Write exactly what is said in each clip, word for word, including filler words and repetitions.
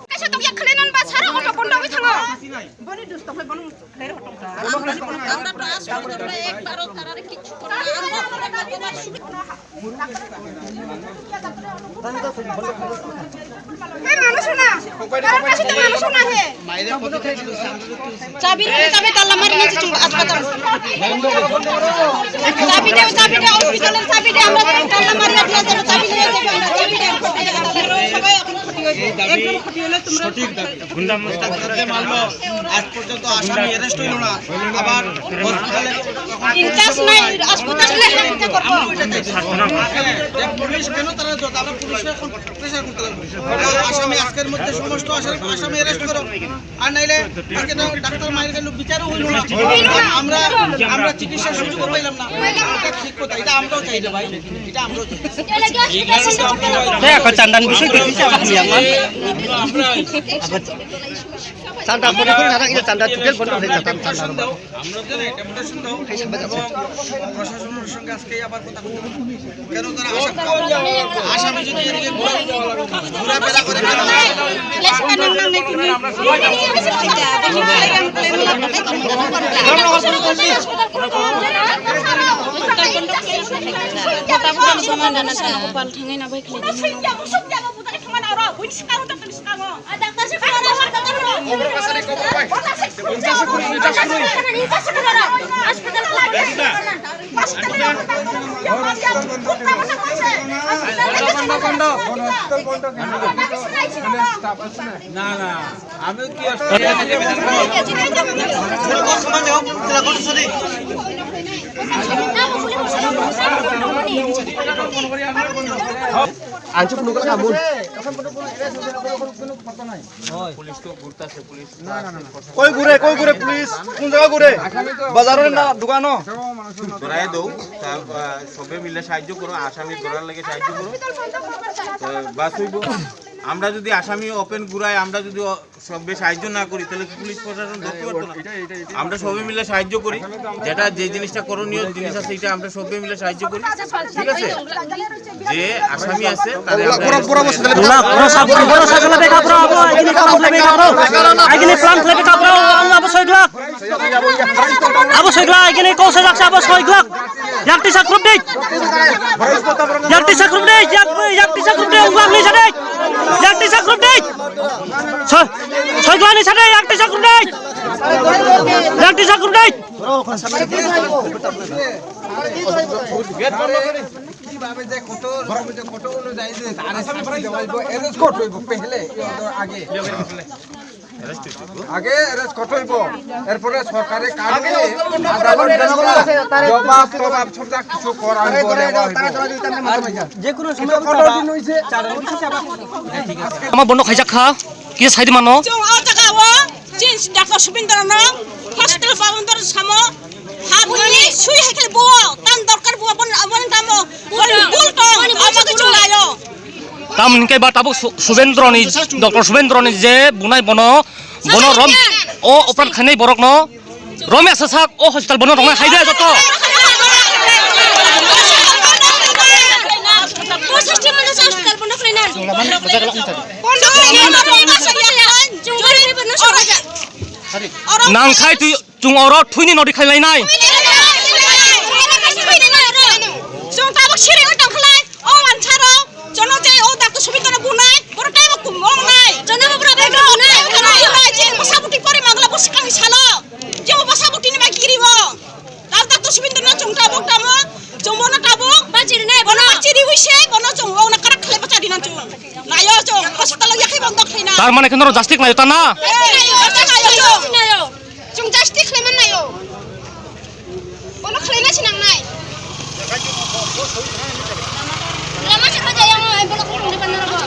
Kaisa tong yak khlai non ba sara auto kondo wi thango. Boni dus tong bai bono khlai ro tong. Ei, mano sona. Karon kaisa tong mano sona he. Chabi, chabi tala mari na chwng aspatal. Chabi de, chabi de, hospital chabi de, amra tala mari na chabi de, chabi de. সঠিক দাবি। আজ পর্যন্ত আসামি অ্যারেস্ট হইল না, আবার হসপিটালে ইনচার্জ নাই, হাসপাতালে আমরা ওইটা চাইছি। যে পুলিশ কেন তারা যত, আমরা পুলিশে এখন প্রেশার করতে লাগবে। আসামি আজকের মধ্যে সমস্ত আসামি, আসামি অ্যারেস্ট করো, আর নাইলে আজকে তো ডাক্তার মায়ের গেল বিচারও হইল না। আমরা, আমরা চিকিৎসার সুযোগও পাইলাম না। এটা ঠিক কথা, এটা আমরাও চাই রে ভাই, এটা আমরাও চাই। Tei ako chandan bising twi twi chama thangya man. Chanda boni boni hada ila chanda tukel boni boni chanda chanda. আমরা যেন এটা প্রশাসন দাও এবং প্রশাসনের সঙ্গে আজকে আবার কথা বলতে হবে। কেন তারা আসামি, আসামি যদি এদিকে ঘোরা-, ঘোরাফেরা করে কেন? না, না, আমি কি আর Ang se phunuk kha mun. Police to gurta se police. Koi gure, koi gure police? Kun jaga gure? Bazar na dukano? ধরাই দাও, তা, আহ, সবে মিলে সাহায্য করো, আসামি ধরার লাগে সাহায্য করো। তো বাস হইব। আমরা যদি আসামি ওপেন ঘুরাই, আমরা যদি অ-, সবে সাহায্য না করি, তাহলে পুলিশ প্রশাসন ধরতে পারতো না। আমরা সবে মিলে সাহায্য করি, যেটা যে জিনিসটা করণীয় জিনিস আছে, এটা আমরা সবে মিলে সাহায্য করি, ঠিক আছে? যে আসামি আছে, তারে আমরা পুরা, পুরা বসে তাহলে পুরা, পুরা সাব-, পুরা sub lebe ka bro, abo, agini kam lebe ka bro, agini plan lebe ka bro, ang abo soi glak, abo soi glak, agini kau sajak sa abo soi glak, yak tisa group dei, yak tisa group dei, yak, yak tisa group dei, ang glak ni sa dei, yak tisa group dei, soi, soi glak ni sa dei, yak tisa group dei, yak tisa group dei. কিভাবে যে কত রকমের যে কত অনুযায়ী যে তারে শাস্তি দেওয়া হইব, অ্যারেস্ট কত হইব পেহলে, আগে। আগে অ্যারেস্ট কত হইব, এরপরে সরকারে কাগজে আদালত জবাব টবাব সব যা কিছু করা হইব, নেওয়া হইব। যে কোনো সময় কত দিন হইছে? আমার বন্ধ খাইছা খা, কি সাইড মানো? Chini si Doctor Subindra no hospital babon dor samo. Ha bini sui hai khele bo tan dorkar bo bon, bon tamo. Bon bul to ama tu layo. Tam hingke ba tabuk Su-, Subendra ni, Doctor Subendra ni je bunai bono, bono rom o operation khainai borok no romya sasak o hospital bono rongna hai de joto. Nang khai twi chung oro thwini nodi khlai lainai. Chwng tabuk siri oi tong khlai, o wansaro, jono je o Doctor Subindra bunai, boro tei bo kumong nai. Jono bo bura bai bunai, bunai, je bwsa buti pori mangla bo sikang salo, je bwsa buti ni bai kiri bo. Dal tak to Subindra na chwng tabuk tamo, chwng bono tabuk. Bachiri nai bono. Bachiri wi se bono chwng bono karak khlai bachari na chwng. Nayo chwng hospital ya khai bondo khlai na. Tar mane kheno justice nayo ta na? Eh, justice nayo chwng. Nayo. Chwng justice khlai man nayo. Bono khlai na sinang nai. Lama se bajai ang ai bono khulung di bandar ba.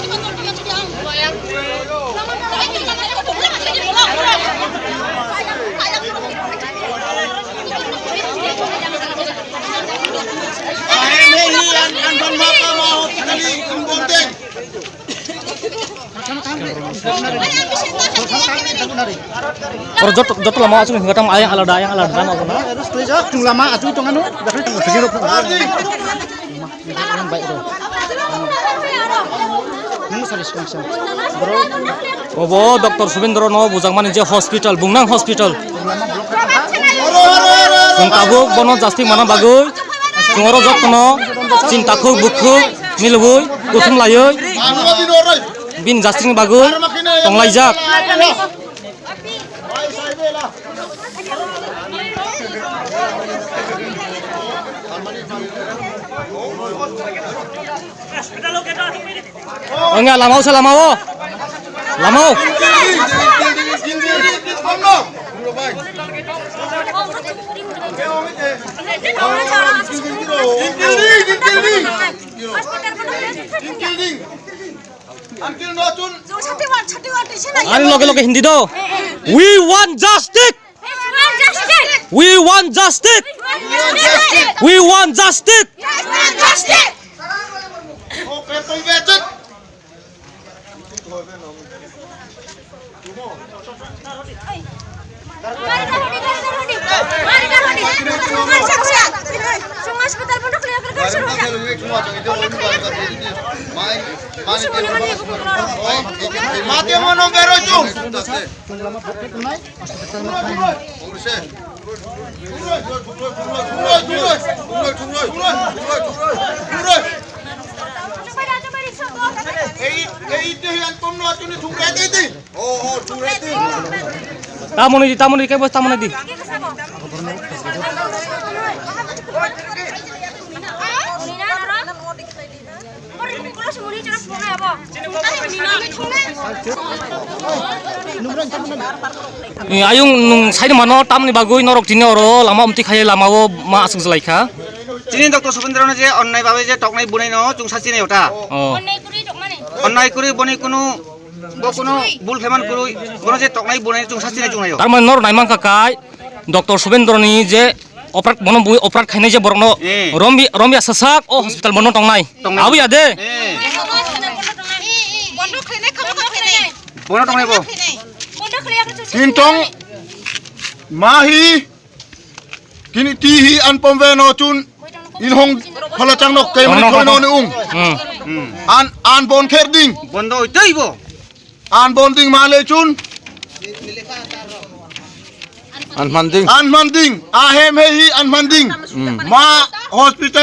Oro joto, joto lama aswk hinga tamo ayang alada, ayang alada tamo kono. Lama aswk tongano. Obo Doctor Subendro no bujakmani je hospital, Bungnang hospital. Chwng tabuk bono jastik mana bagwi chwng oro jotono chinta khuk bukhuk milwi kuthum laiwi bini jastikni bagwi tonglaijak. Wngya lama o se lama o. Lama o. Ani loge loge Hindi do. We want justice. We want justice. We want justice. Mati mono bero chung. Tamoni di, tamoni di, kebo tamoni di. Ayung nung saini mano tamni bagwi norok tini oro lama umti khai lama o ma aswk jwlai kha. Chini Doctor Subendra no je onnai babe je toknai bunai no chwng sachini ota. Oh. Onnai kuri boni kunu bo kunu bul pheman kuri bono je toknai bunai chwng sachini chwng nayo. Tamoni norok nai mankha kai Doctor Subendra ni je Operat bono bui operat khainai je borokno Eh. rombi rombi asasak o hospital bono tongnai. Tongnai. Abu ya de. Eh. Bono tongnai bo. Kintong mahi kini tihi anpom ve no chun inhong phala chang nok kemani Bono thoi no tongnai. ni ung. Hmm. An an bon kher ding. Bondo tei bo. An bon ding ma le chun. An man ding. An man ding. A hem he hi an man ding. Hmm. Ma hospital.